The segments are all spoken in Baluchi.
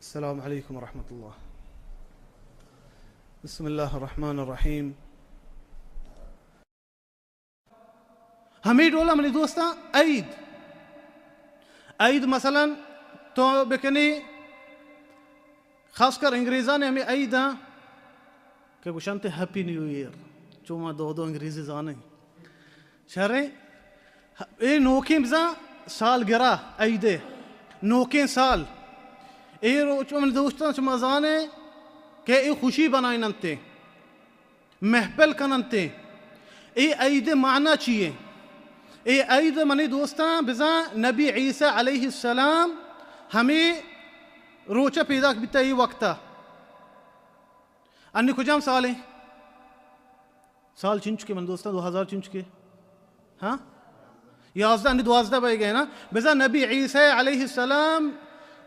السلام علیکم ورحمۃ اللہ۔ بسم اللہ الرحمن الرحیم۔ ہمے ڈولا منی دوستاں، عید، عید مثلاً تو بکنے، خاص کر انگریزاں ہمے عید ہاں کہ گوشنتے ہیپی نیو ایئر، چو ما دو دو انگریزی زانیں۔ شریں، اے نوکیں بزاں سالگرہ عید، نوکیں سال، اے روچ من دوستاں شما زانیں کہ اے خوشی بنائیننتے، محفل کننتے۔ اے عید معنی چیے؟ اے عید منی دوستاں بزاں نبی عیسی علیہ السلام ہمے روچ پیداک بیتا، اے وقتا۔ انی کجام سالیں؟ سال چنچکے من دوستاں، دو ہزار چنچکے؟ ہاں؟ یازدہ، انی دوازدہ بئے گئے نا؟ بزاں نبی عیسی علیہ السلام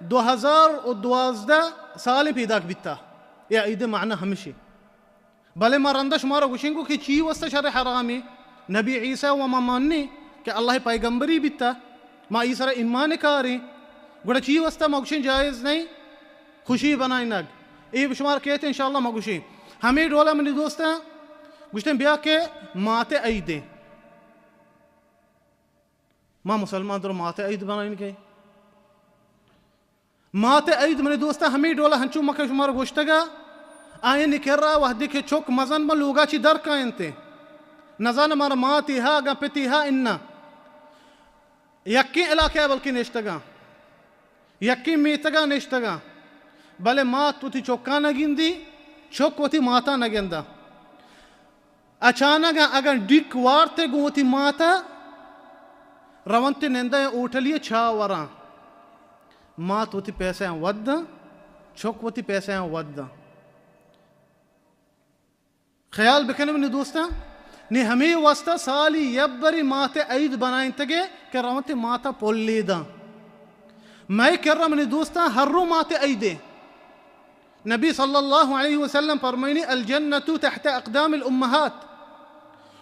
دو ہزار و دوازدہ سالیں پیداک بیتا۔ یا عید معنی ہمشی۔ بلے ما رندا شمارا گوشیں گو کہ چی واسطہ شر حرامی؟ نبی عیسی و ما مانی کہ اللہ پیغمبری بیتا، ما ای سر ایمان کاریں، گڑا چی واسطہ ما گوشیں جائز نہیں؟ خوشی بنائینگ۔ اے شمار کہتے انشاءاللہ ما گوشیں۔ ہمیں ڈولا منی دوستاں گوشتیں بیا کہ مات عیدیں۔ ما مسلمان در مات عید بنائین گئے۔ مات عید منی دوستاں ہمیں ڈولا ہنچو مکہ شمار گوشتگا، آئینی کرا وحدی کہ چک مزن ما لوگا چی در کائنتے۔ نزان مارا ماتی ہا گا پتی ہا انا۔ یکیں علاقہ بلکہ نشتگاں، یکیں میتگا نشتگاں، بلے مات وتی چکاں نہ گندی، چک وتی ماتاں نہ گندا۔ اچانک اگاں ڈیک وارتے گوں وتی ماتا رونتے نندا ہوٹلی چاہ وراں، مات وتی پیسہ وداں، چک وتی پیسہ وداں۔ خیال بکن منی دوستاں، نی ہمے واسطہ سالی یک بری مات عید بنائینتگے کہ رونتے ماتا پلی داں۔ مئے کرا منی دوستاں ہر رو مات عیدے۔ نبی صلی اللہ علیہ وسلم فرمائنی، الجنت تحت اقدام الامہات۔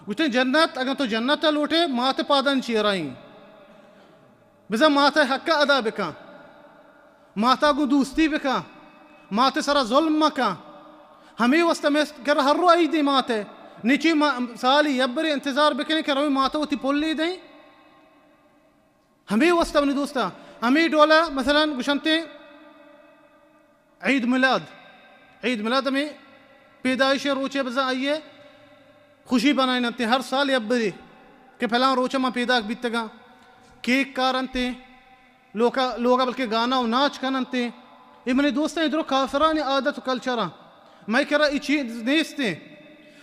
گوشتے جنت، اگاں تو جنت لوٹے، مات پادان چیرائیں۔ بزاں مات ء حق ء ادا بکن، مات ء گوں دوستی بکن، مات ء سرا ظلم مکن۔ ہمے واسطہ مئے کرا ہر رو عیدیں مات ء، نی چی ما سالی یبرے انتظار بکنیں کہ رویں مات ء وتی پلی دئیں۔ ہمے واسطہ منی دوستاں، ہمے ڈولا مثلاً گوشنتے عید میلاد، عید میلاد ہمے پیدائش روچے بزاں آئیے خوشی بنائیننتے ہر سال یبرے کہ پلان روچ ما پیداک بیتگاں، کیک کارنتے، لوکا، لوگا بلکہ گانا و ناچ کننتے۔ اے منی دوستاں، اے درو کافرانی عادت و کلچراں۔ مئے کرا اے چیز نیستیں۔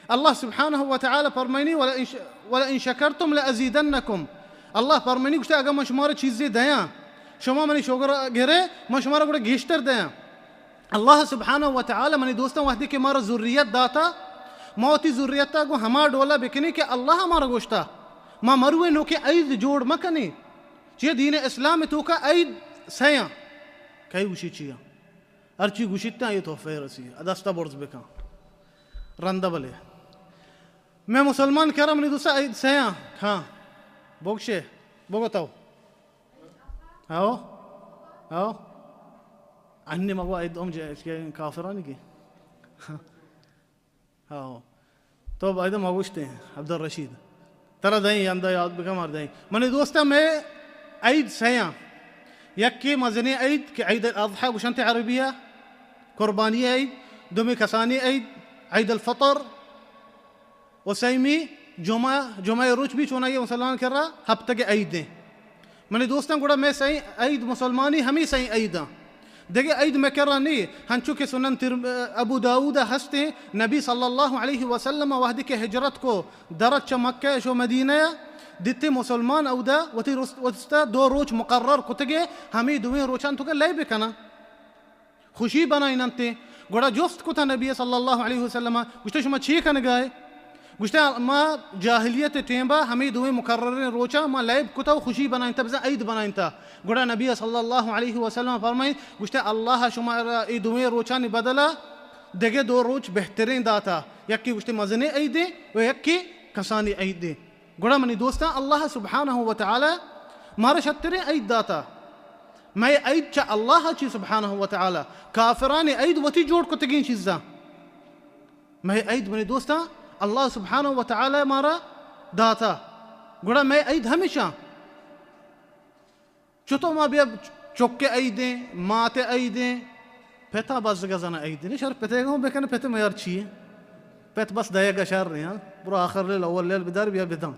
اللہ سبحانہ و تعالی فرمائنی، ولئن ش-، ولئن شکرتم لازیدنکم۔ اللہ فرمائنی، گوشتے، اگر من شمارا چیزے دیاں، شما منی شگر گرے، من شمارا گڑا گیشتر دیاں۔ اللہ سبحانہ و تعالی منی دوستاں وحدی کہ مارا ذریت داتا، ما وتی ذریتا گوں ہما ڈولا بکنی کہ اللہ مارا گوشتا۔ ما مروے نوکے عید جوڑ مکنی۔ چیہ دین اسلام توکا عید سیاں۔ کئی گوشی چیاں؟ ہرچی گوشیت تاں اے تحفہ رسی، دستا برز بکن۔ رندہ بلے۔ میں مسلمان کرا منی دوستا عید سیاں۔ ہاں۔ بگشے۔ بگو تو۔ ہاو؟ ہاو؟ انی مگو عید ہم جے، کافرانی کی۔ ہاں۔ تو باید ما گوشتے ہیں، عبدالرشید۔ ترا دائیں، یندا یاد بکن مار دائیں۔ منی دوستاں، میں عید سیاں۔ یکی مزنی عید کہ عید الاضحی گوشنتے عربیہ، قربانی عید، دومی کسانی عید، عید الفطر، و سیمی جمعہ، جمعہ روچ بھی چونائی مسلمان کرا ہفتگ عید ہیں۔ منی دوستاں، گڑا مئے سئیں عید مسلمانی ہمے سئیں عیداں۔ دگہ عید مئے کرا نی، ہنچو کہ سنن تر-، ابو داؤد ء ہستیں، نبی صلی اللہ علیہ وسلم ء وہدے کہ ہجرت کو، درت چہ مکہ ء شو مدینہ ء، دیتے مسلمان اودا وتی رست-، واسطہ دو روچ مقرر کتگے، ہمے دوئیں روچان توکا لیب کناں۔ خوشی بنائیننتے۔ گڑا جست کتا نبی صلی اللہ علیہ وسلم ء، گوشتے، شما چے کنگائے؟ گوشتے، ما جاہلیت ٹیمبا ہمے دوئیں مقرریں روچاں ما لیب کتا و خوشی بنائینتا، بزاں عید بنائینتا۔ گڑا نبی صلی اللہ علیہ وسلم فرمائیں، گوشتے، اللہ شما را اے دوئیں روچانی بدلا دگہ دو روچ بہتریں داتا۔ یکی گوشتے مزنیں عیدیں و یکی کسانی عیدیں۔ گڑا منی دوستاں، اللہ سبحانہ و تعالی مارا شتریں عید داتا۔ مئے عید چہ اللہ چی سبحانہ و تعالی، کافرانی عید وتی جوڑ کتگیں چیزاں۔ مئے عید منی دوستاں، اللہ سبحانہ و تعالی مارا داتا، گڑا مئے عید ہمیشاں۔ چتو ما بیا چکے عیدیں، ماتے عیدیں، پتا بزگا زنا عیدیں، شر پتے گوں بکن، پتے میار چیے؟ پت بس دئیگا شر نہیں، ہاں؟ برو آخر لیل اول لیل بدار بیا بداں۔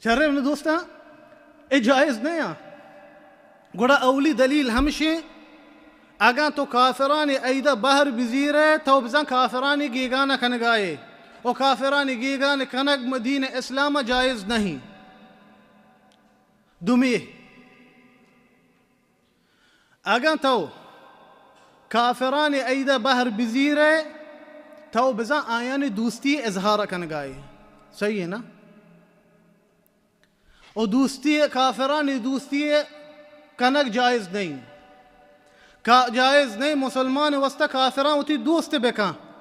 شریں منی دوستاں، اے جائز نہ آں۔ گڑا اولی دلیل ہمشیں، اگاں تو کافرانی عیدہ بہر بزیرے، تو بزاں کافرانی گیگانہ کنگائے۔ و کافرانی گیگانہ کنگ دین اسلام جائز نہیں۔ دومی، اگاں تو کافرانی عیدہ بہر بزیرے، تو بزاں آیانی دوستی اظہار کنگائے۔ صحیح ہے نا؟ و دوستی، کافرانی دوستی کنگ جائز نہیں۔ کا-، جائز نہیں مسلمان واسطہ کافراں وتی دوست بکن۔